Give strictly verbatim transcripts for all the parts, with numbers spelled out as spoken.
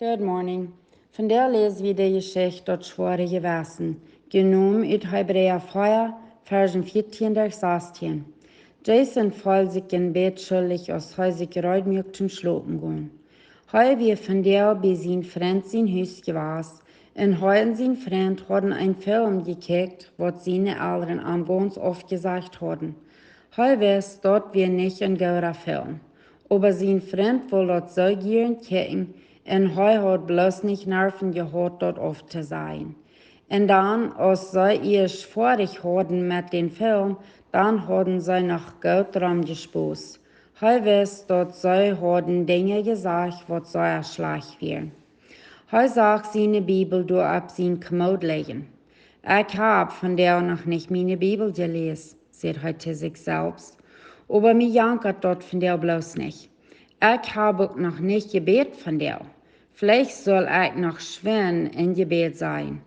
Good morning. Vondoag läs wie de Jeschicht daut schwoare Jewessen, jenomen ut Hebräa vea, Varsch vieetieen derch sastieen. Jason feeld sikj een bät schullich, aus hee sikj reed muak toom schlopen gonen. Hee wia vondoag bie sien Frint sien Hus jewast, un hee un sien Frint hauden een Film jekjikjt, waut siene Elren am gaunz aufjesajcht hauden. Hee wist, daut wia nich een gooda Film, oba sien Frint wull daut soo jieren kjikjen, un hee haud bloos nich Nerven jehaut, daut auftosajen. Un dan, aus see ieescht foadich hauden met dän Film, dan hauden see noch goot romjespost. Hee wist, daut see hauden Dinja jesajcht, waut sea schlajcht wieren. Hee sach siene Bibel doa opp sien Kommood lijen. "Ekj hab vondoag noch nich miene Bibel jeläst," säd hee to sikj selfst, "oba mie jankat daut vondoag bloos nich. Ekj hab uk noch nich jebät vondoag. Veleicht sull ekj noch schwind em Jebäd sennen.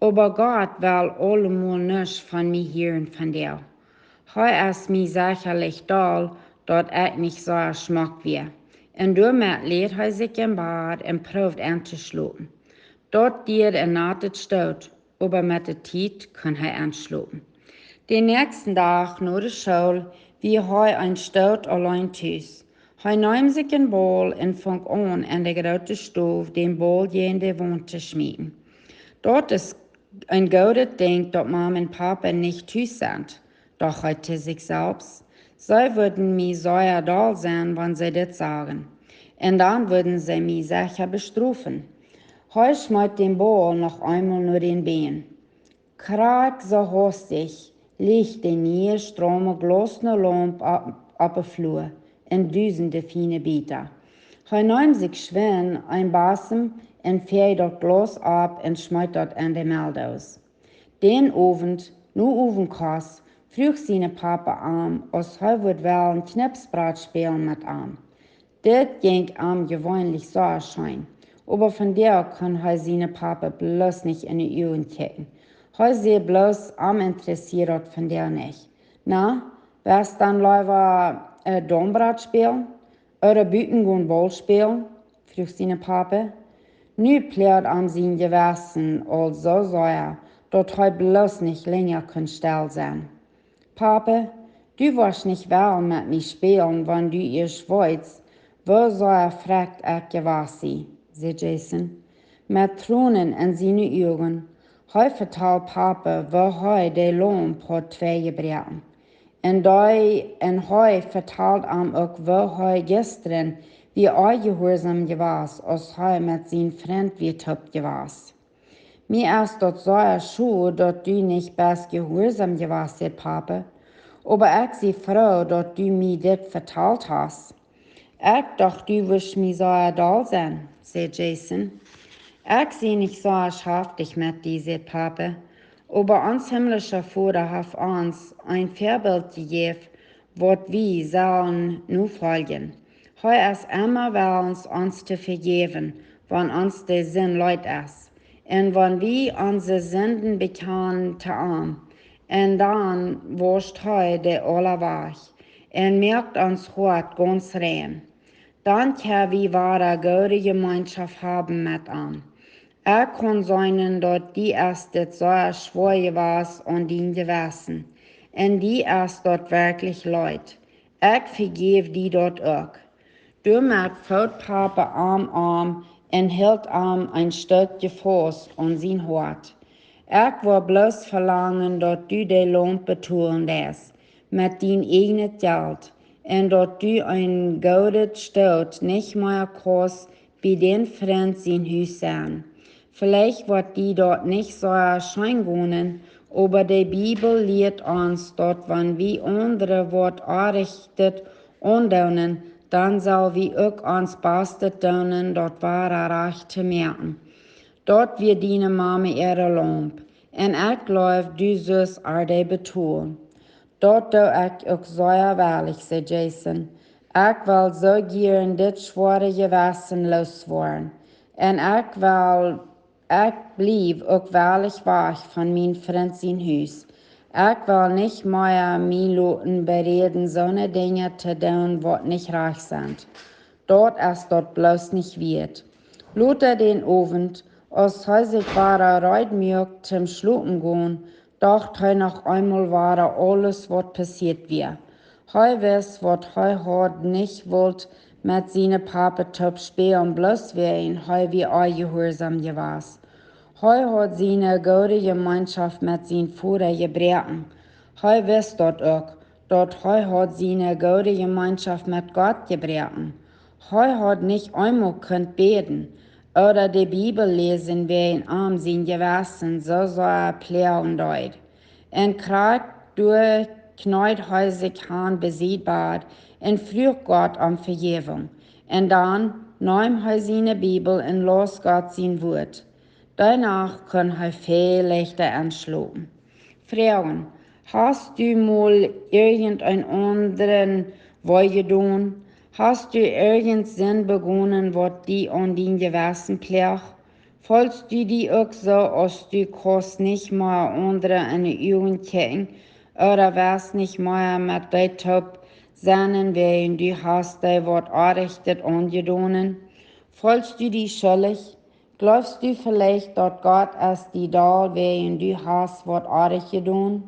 Oba Gott well aulemol nuscht von mie hieren vondoag. Hee es mie sechalich doll, daut ekj nich soo schmock wia." Un doamet läd hee sikj em Bad un proowd entoschlopen. Daut dieed een natet Stoot, oba met de Tiet kunn hee enschlopen. Dän näakjsten Dach no de School wia hee een Stoot auleen tus. Hee neem sikj een Baul un funk aun, en de groote Stow dän Baul jäajen de Waunt to schmieten. "Daut es een goodet Dinkj, daut Mame un Pape nich tus sent," docht hee to sikj selfst. "See wudden mie sea doll sennen, wan see dit sagen. Un dan wudden see mie secha bestrofen." Hee schmeet dän Baul noch eemol no dän Bän. Krakjt soo haustich leech de niee, straume, glausne Laump opp, opp de Flua en dusende fiene Bieta. Hee neem sikj schwind een Basem un fäajd daut Glaus opp un schmeet daut en de Meldauss. Dän Owent, no Owentkost, fruach sien Pape am, aus hee wudd wellen Kjnipsbrat spälen met am. Dit jinkj am jeweenlich sea scheen, oba vondoag kunn hee sien Pape bloos nich en de Uagen kjikjen. Hee säd bloos, am interessieed daut vondoag nich. "Na, wurscht dan leewa, äh, Daumbrat spälen? Ooda buten gonen Baul spälen?" fruach sien Pape. Nu ploagd am sien Jewessen aul soo sea, daut hee bloos nich lenja kunn stell sennen. "Pape, du woascht nich wellen met mie spälen, wan du ieescht weetst, woo sea frakjt ekj jewast sie," säd Jason. Met Tronen en siene Uagen, hee vetald Pape, woo hee de Laump haud twei jebroaken. Un dee, un hee vetald am uk, woo hee jistren wia onjehuarsom jewast, aus hee met sien Frint wia toop jewast. "Mie es daut sea schod, daut du nich best jehuarsom jewast," säd Pape, "oba ekj sie froo, daut du mie dit vetalt hast." "Ekj docht, du wurscht mie sea doll sennen," säd Jason. "Ekj sie nich sea schaftich met die," säd Pape, "oba ons himlischa Voda haft ons een Väabilt jejäft, waut wie sellen nofoljen. Hee es emma wellens ons to vejäwen, wan ons de Sind leet es. Un wan wie onse Sinden bekjanen to am, un dan woascht hee dee aula wajch, un moakt ons Hoat gaunz rein. Dan kjenn wie wada goode Jemeenschoft haben met am. Ekj kaun seenen, daut die es dit sea schwoa jewast aun dien Jewessen, un die es daut werkjlich leet. Ekj vejäw die daut uk." Doamet foot Pape am aun un hilt am een Stoot faust aun sien Hoat. "Ekj woa bloos velangen, daut du de Laump betolen deist met dien eejnet Jelt, un daut du een goodet Stoot nich mea kaust bie dän Frint sien Hus sennen. Veleicht woat die daut nich soo scheen gonen, oba de Bibel lieet ons, daut wan wie aundre waut Orrajchtet aundoonen, dan sell wie uk ons Bastet doonen, daut wada rajcht to moaken. Daut wia diene Mame äare Laump, un ekj jleew, du sust ar dee betolen." "Daut doo ekj uk sea wellich," säd Jason. "Ekj well soo jieren dit schwoare Jewessen looswoaren. Un ekj well, ekj bliew uk wellich wajch von mien Frint sien Hus. Ekj well nich mea mie loten beräden, soone Dinja to doonen, waut nich rajcht sent. Daut es daut bloos nich wieet." Lota dän Owent, aus hee sikj wada reed muak toom schlopen gonen, docht hee noch eemol wada aules, waut passieet wia. Hee wist, waut hee haud nich wult met siene Papa toop spälen, bloos wäajen hee wia onjehuarsom jewast. Hee haud siene goode Jemeenschoft met sien Voda jebroaken. Hee wist daut uk, daut hee haud siene goode Jemeenschoft met Gott jebroaken. Hee haud nich eemol kunt bäden ooda de Bibel läsen, wäajen am sien Jewessen soo sea ploagen deed. Un krakjt doa kjneed hee sikj han bie sien Bad un fruach Gott om Vejäwunk. Un dan neem hee siene Bibel un laus Gott sien Wuat. Doano kunn hee väl leichta enschlopen. Froagen: Hast du mol irjent een aundren wee jedonen? Hast du irjent Sind begonen, waut die aun dien Jewessen ploagt? Feelst du die uk soo, aus du kaust nich mea aundre en de Uagen kjikjen, ooda west nich mea met dee toop sennen, wäajen du hast dee waut Orrajchtet aunjedonen? Feelst du die schullich? Jleefst du veleicht, daut Gott es die doll, wäajen du hast waut Orrajcht jedonen?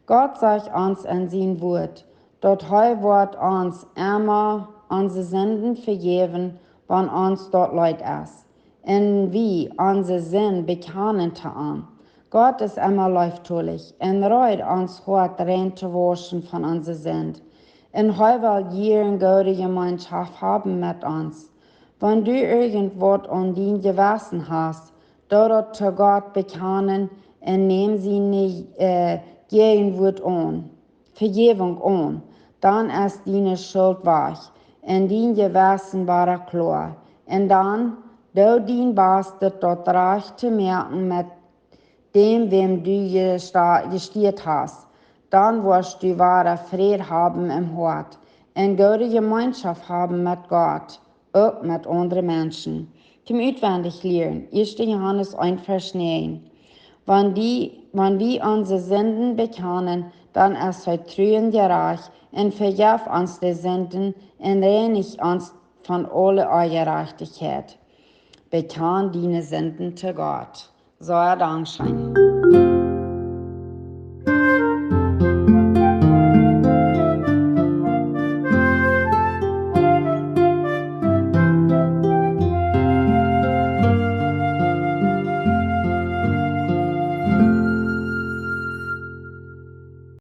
Gott sajcht ons en sien Wuat, daut hee woat ons emma onse Sinden vejäwen, wan ons daut leet es, un wie onse Sind bekjanen to am. Gott es emma leeftolich un reed, ons Hoat rein to wauschen von onse Sind. Un hee well jieren goode Jemeenschoft haben met ons. Wan du irjent waut aun dien Jewessen hast, doo daut to Gott bekjanen un nem siene, äh, Jäajenwuat aun, Vejäwunk aun. Dan es diene Schult wajch un dien Jewessen wada kloa. Un dan doo dien Bastet, daut rajcht to moaken met däm, wäm du jesta-, jestieet hast. Dan woascht du wada Fräd haben em Hoat un goode Jemeenschoft haben met Gott, uk met aundre Menschen. Toom utwendich lieren, ieeschte Johanes eent Varsch näajen. Wan die, wan wie onse Sinden bekjanen, dan es hee tru un jerajcht un vejeft ons de Sinden un reinicht ons von aule Onjerajchtichkjeit. Bekjan diene Sinden to Gott. Soo, dankscheen.